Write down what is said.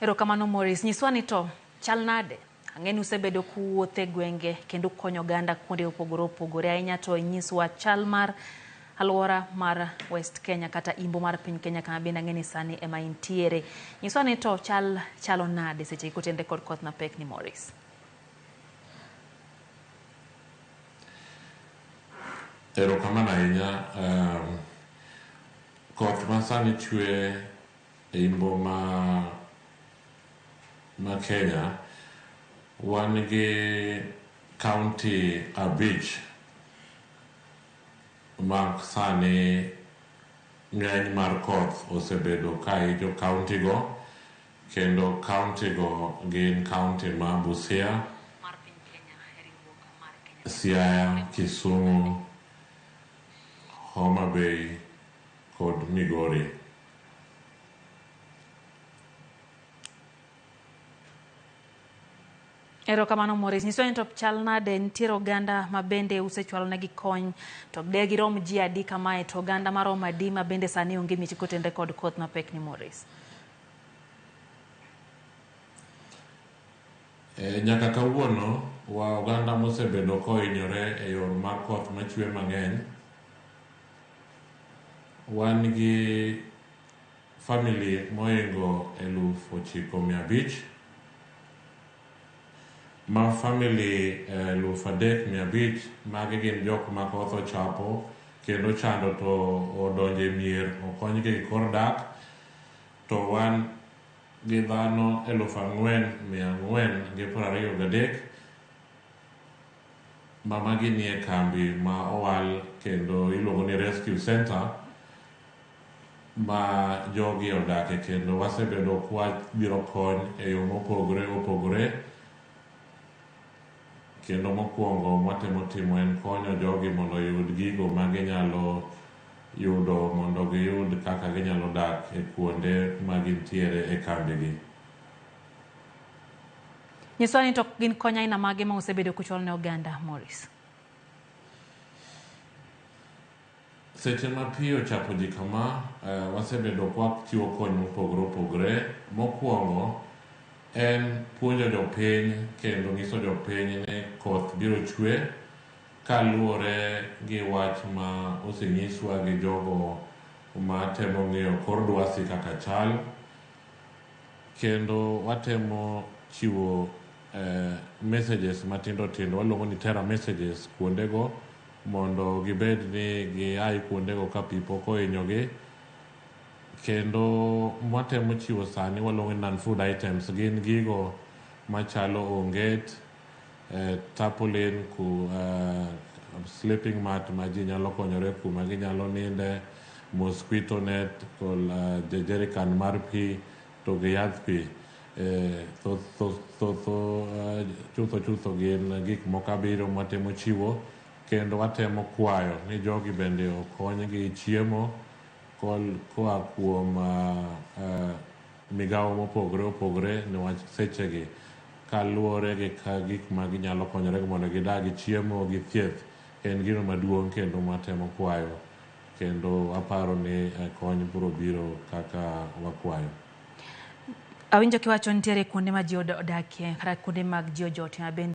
Erokamano Maurice. Nyiswa ni to chal nade? Ang'e ni usebedo kuwuotho e gwenge kendo konyo oganda kuonde opogore opogore ahinya to inyiswa chal mar alwora mar West Kenya kata imbo mar piny Kenya kama bende ang'e ni sani ema intiere. Nyiswa ni to chal chalo nade seche kotenre kod koth mapek ni Maurice? Erokamano ahinya. Koth masani chwe e imbo ma Kenya, wan gi kaunti 5 ma sani ng'eny mar koth osebedo ka hinyo kaunti go, kendo kaunti go gin kaunti ma Busia, Siaya, Kisumu, Homa Bay kod Migori. Erokamano Maurice. Nyiswa ni to chal nade, nitiere oganda ma bende usechwalo negi kony to de girom ji adi kamae to oganda maromo adi ma bende sani onge miche kotenre kod koth mapek ni Maurice? Nyaka kawuono wa oganda mosebedo kohinyore e yor mar koth machwe mang'eny, wan gi family mohingo 9,500, ma family 3,500 magi gin jok ma koth ochapo kendo chando to odonjo e mier okonygi gi kor dak, to wan gi dhano 4,423 ma magi nie kambi ma owal kendo iluongo ni Rescue Center ma jogi odake, kendo wasebedo kwabiro kony e yo mopogore opogore. Kendo mokwongo mwatemo timo en konyo jogi mondo oyud gigo ma ginyalo yudo mondo giyud kaka ginyalo dak e kuonde ma gintiere e kambigi. Nyiswa ni to gin kony aina mage ma usebedo kuchwalo ne oganda, Maurice? Seche ma pi ochapo ji kama, wasebedo kwachiwo kony mopogore opogore. Mokwongo en puonjo jopiny kendo nyiso jopiny ni koth biro chwe kaluwore gi wach ma osenyiswa gi jogo matemo ng'iyo kor lwasi kaka chal, kendo watemo chiwo messages matindo tindo waluongo ni terror messages kuondego mondo gibed ni giai kuondego ka pi pok ohinyogi. Kendo mwatemo chiwo sani waluongo ni non-food items, gin gigo machalo onget, tarpaulin, sleeping mat ma ji nyalo konyore kuma ginyalo ninde, mosquito net kod jerrycan mar pi to gi yadh pi. Chutho chutho gin gik moko 7 mwatemo chiwo, kendo watemo kwayo ni jogi bende okony gi chiemo koa kuom migawo mopogore opogore, niwach sechegi kaluwore gi gik ma ginyalo konyore mondo gidag gi chiemo gi thieth en gino maduong' kendo mwatemo kwayo, kendo aparo ni kony biro biro kaka wakwayo. Awinjo kiwacho nitiere kuonde ma ji odakie kata kuonde mag ji ojotie ma bende